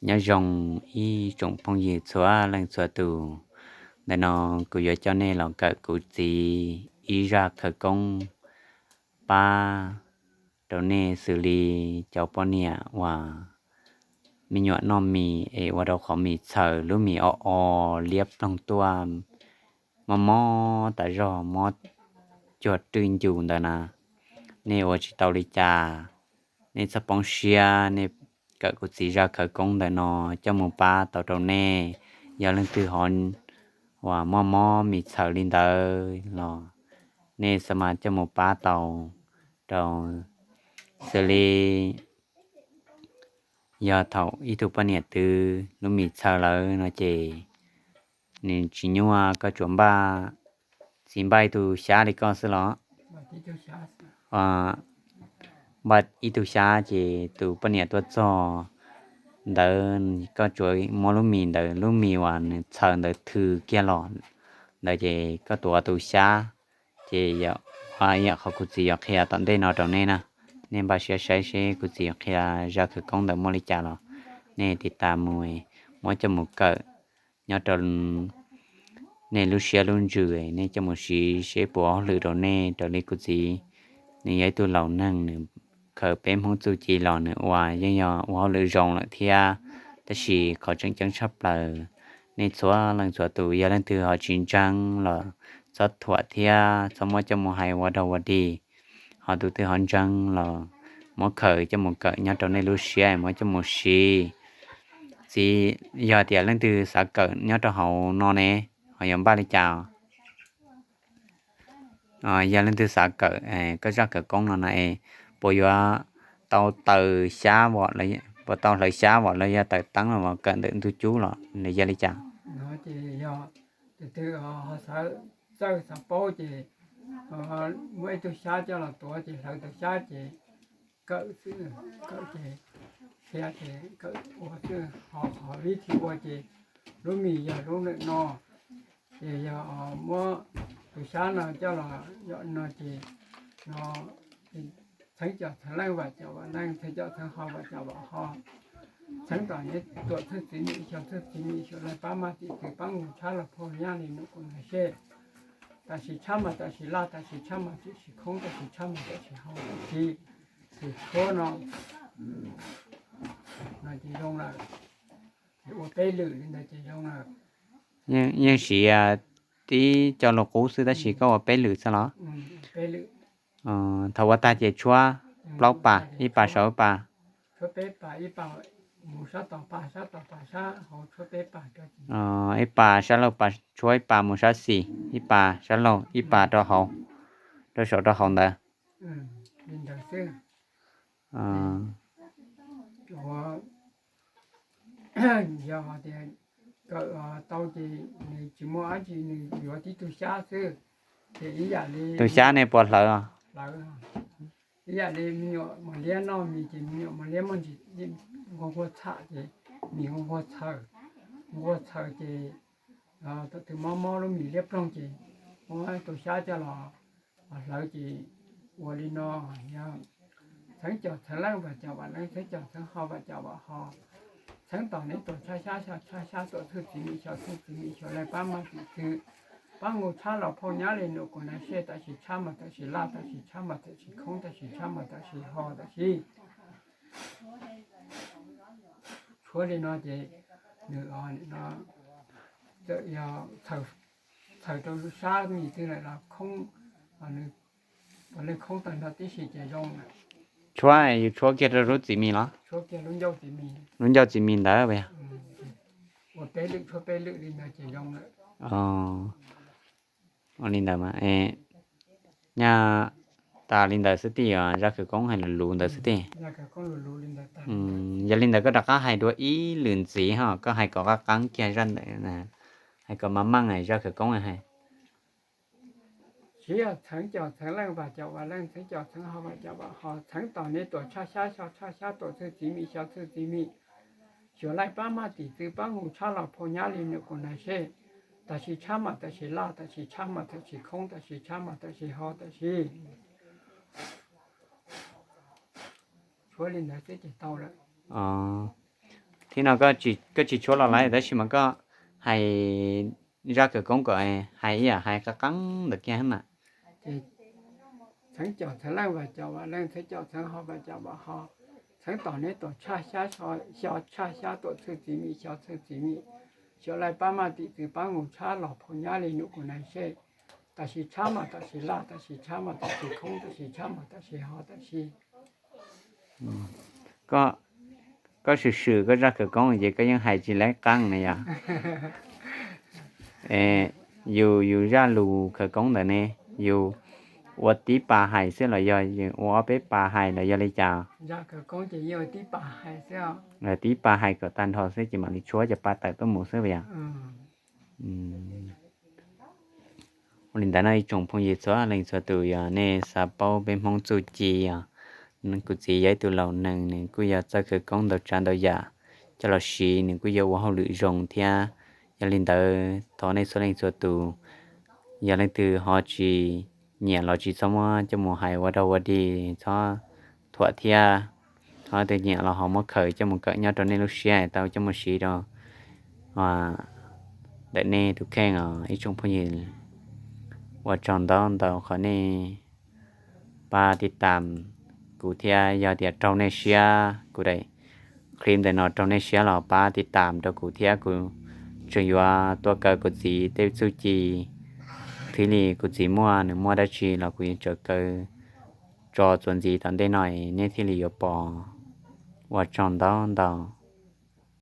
Nyob zoo ib tsoom phooj ywg txhua leej txhua tus. Ntawm no kuv yuav coj nej los kawm kuv txiv ib zaj khawv koob pab rau nej xws li cov poj niam uas me nyuam noj mis es ua rau qhov mis txhaws, lub mis o o liab ploog tuaj, mob mob tas zog, mob cuag rwj ncus ntawd na. Nej ua tsis tau li cas, nej txhob poob siab, nej kawm kuv txiv zaj khawv koob ntawm no coj mus pab tau rau nej. Yog leej twg ho uas mob mob mis txhaws li ntawd los nej xa mas coj mus pab tau rau. Xws li yog thaum ib tug poj niam twg lub mis txhaws lawm no ces nws tsis nyuaj, koj tsuas npaj, txiv npaj ib tug xyab li koj xwb los, npaj ib tug xyab ces tus poj niam tuaj txog ntawd koj tsuas muab lub mis ntawd, lub mis uas nws txhaws ntawd thws kiag los ntawd ces koj tuav tus xyab. Ces yam qhov kuv txiv yuav qhia tom ntej no rau nej na, nej npaj siab saib seb kuv txiv yuav qhia zaj khawv koob ntawd muaj li cas los nej tiv tas mus, muab coj mus kawm nyob rau nej lub siab lub ntsws, nej coj mus siv seb puas ua hauj lwm rau nej. Raws li kuv txiv, nws yog ib tug laus neeg, nws khaws peb Hmoob txuj ci los nws ua yeej yog ua hauj lwm zoo lawm thiab, tab sis qhov tseem ceeb tshaj plaws, nej txhua leej txhua tus yog leej twg ho tsis ntseeg los txhob thuam thiab txhob muab coj mus hais ua dog ua dig. Ho tus twg ho ntseeg los muab khaws coj mus kawm nyob rau nej lub siab, muab coj mus siv. Txiv, yog tias leej twg xav kawm nyob rau hauv no ne, ho yuav npaj li cas? Yog leej twg xav kawm koj zaj khawv koob no na es puas yuav tau taws xyab, puas tau hlawv xyab vom los yog taws teeb los kawm ntawm ntug cub los yog li cas? Ces yog tus twg ho xav txawj xav paub ces muab ib tug xyab coj los tuav ces hlawv tau xyab ces kawm xwb, kawm ces qhia ces kawm ua xwb. Ho qhov vib thi ua ces lub mis yog lub ntawm no, ces yog muab tus xyab no coj los yom no ces no txheeb cov txheeb leej vam cov vam leej, txheeb cov txheeb ho vam cov vam ho. Txheeb tom neb tuam txhwj txiv mis xyaw txhwj txiv mis xyaw laij pab maj tim txwv pab nqus tshab los phau nyab li num kuv nag sej. Tam sim tshab mas tam sim laj, tam sim tshab mas tam sim khoob, tam sim tshab mas tam sim hau, tam sim, ces tshuab no no ces zoo lawm. Ces ua peb lwm li ntawd ces zoo lawm. Yeej siv tib co lus qub xwb tab sis koj ua peb lwm xwb los? Peb lwm. Thaum ua tag ces tshuab plaub pas, ib pas saum ib pas. Tshuab peb pas, ib pas mus sab tod pas, sab tod pas, sab hauv tshuab peb pas. Ib pas sab laug pas, tshuab ib pas mus sab xis, ib pas sab laug, ib pas rau hauv, rau saum rau hauv ntawd. Li ntawd xwb. Yog tias kawm tau ces nws tsis muaj dab tsi, nws yuav tib tug xyab xwb. Ces ib yam li tus xyab ne puas hlawv? Ib yam li me nyuam mos liab noj mis ces me nyuam mos liab muaj ntsis nquag nquag txham ces mis nquag nquag txhaws, nquag txhaws ces thaum twg mob mob lub mis liab ploog ces muab tus xyab coj los hlawv ces ua li no. Yog txheeb cov txheeb leej vam cov vam leej, txheeb cov txheeb ho vam cov vam ho. Txheeb tom neb tuam tshab xyab xyaw tshab xyab, tuam txhwj txiv mis xyaw txhwj txiv mis xyaw laij pab maj tim txwv pab nqus tshab los phau nyab li num kuv nag sej, tam sim tshab mas tam sim laj, tam sim tshab mas tam sim khoob, tam sim tshab mas tam sim ho tam sim. Tshuab li no ces nws no txawm yog txhaws rau sab mis twg lawm los khoob, nws puav leej khoob tag nrho tib si ces zoo lawm. Tshuab, yus tshuab kiag rau lub txiv mis los? Tshuab kiag lub ncauj txiv mis. Lub ncauj txiv mis ntawd puas yog? Ua peb lwm, tshuab peb lwm li ntawd ces zoo lawm. Ua li ntawd mas, nyaj tas li ntawd xwb tij, zaj khawv koob hais lus lus ntawd xwb tij. Yog li ntawd koj rov qab hais dua ib lwm ntxiv ho, koj hais kom qab qeeb kiag zaj ntawd, hais kom mas meej zaj khawv koob hais. Tsis yog txheeb cov txheeb leej vam cov vam leej, txheeb cov txheeb ho vam cov vam ho, txheeb tom neb tuam tshab xyab xyaw tshab xyab, tuam txhwj txiv mis xyaw txhwj txiv mis, xyuas laij pab maj tim txwv pab nqus tshab los phau nyab li num kuv nag sej, tam sim tshab mas tam sim laj, tam sim tshab mas tam sim khoob, tam sim tshab mas tam sim ho tam sim. Tshuab li ntawd xwb ces tau lawm. Thiab no koj tsis tshuab los lawm tab sis mas koj hais zaj khawv koob kom hais ib yam hais qab qeeb ntawd kiag na. Txheeb caum txheeb leej vam caum vam leej, txheeb caum txheeb ho vam caum vam ho, txheeb tom neb tom tshaj xyab, xyo tshaj xyab, tom txhwj txiv mim xyo txhwj txiv mim, xyov lais pab maj tim txwv pab nus tshab los phoo nyab li num kuv nais sej, tam sim tshab mas tam sim laj, tam sim tshab mas tam sim khoob, tam sim tshab mas tam sim ho tam sim. Koj swm swm koj zaj khawv koob ces koj yeej hais tsis laib qeeb na yog? Yus, yus zaj lus khawv koob ntawd ne, yus ua tib pas hais xwb los yog yus ua ob peb pas hais los yog li cas? Tib pas hais kom tag nrho xwb ces mam li tshuab cov pa tawm tuaj mus xwb puas yog? Ua li ntawd no ib tsoom phooj ywg txhua leej txhua tus, yog nej xav paub peb Hmoob txuj ci os, kuv txiv yog ib tug laus neeg, nws kuj yog txawj khawv koob ntau tsav ntau yam coj los siv, nws kuj yog ua hauj lwm zoo thiab. Yog li ntawd thov nej txhua leej txhua tus, yog leej twg ho tsis nyiam los tsis txhob muab coj mus hais ua dog ua dig, txhob thuam thiab. Ho leej twg nyiam los ho muab khaws coj mus kawm nyob rau nej lub siab tau coj mus siv rau ntawm nej tus kheej os ib tsoom phooj ywg. Ua tsaug ntau ntau qhov nej pab tib tam kuv thiab, yog tias raug nej siab, kuv daim clip ntawm no raug nej siab los pab tib tam rau kuv thiab, kuv tseem yuav tuaj kaw kuv txiv tej txuj ci. Thiaj li kuv txiv muaj, nws muaj dab tsi los kuv yuav tsum kaw tso txuas ntxiv tom ntej no es nej thiaj li yuav pom. Ua tsaug ntau ntau.